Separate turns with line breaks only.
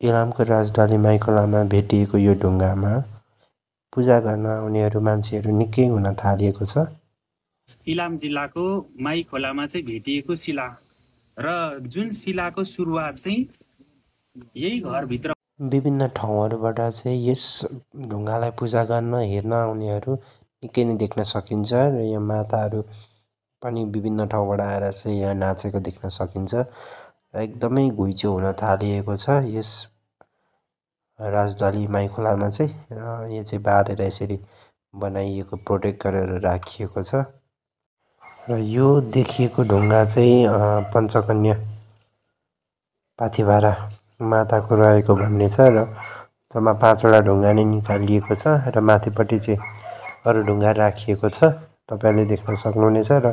इलामको राजधानी माइखोलामा भेटिएको यो ढुङ्गामा पूजा गर्न आउनेहरू मान्छेहरू निकै हुन थालिएको छ।
इलाम जिल्लाको माई खोलामा चाहिँ भेटिएको शिला र जुन शिलाको सुरुवात चाहिँ यही घरभित्र
विभिन्न ठाउँहरूबाट चाहिँ यस ढुङ्गालाई पूजा गर्न हेर्न आउनेहरू निकै नै देख्न सकिन्छ र यहाँ माताहरू पनि विभिन्न ठाउँबाट आएर चाहिँ यहाँ नाचेको देख्न सकिन्छ र एकदमै घुइँचो हुन थालिएको छ यस राजदली माइखोलामा चाहिँ र यो चाहिँ बारेर यसरी बनाइएको प्रोटेक्ट गरेर राखिएको छ र यो देखिएको ढुङ्गा चाहिँ पञ्चकन्या पाथिभारा माताको रहेको भन्ने छ र जम्मा 5वटा ढुङ्गा नै निकालिएको छ र माथिपट्टि चाहिँ अरू ढुङ्गा राखिएको छ। तपाईले देख्न सक्नुहुनेछ र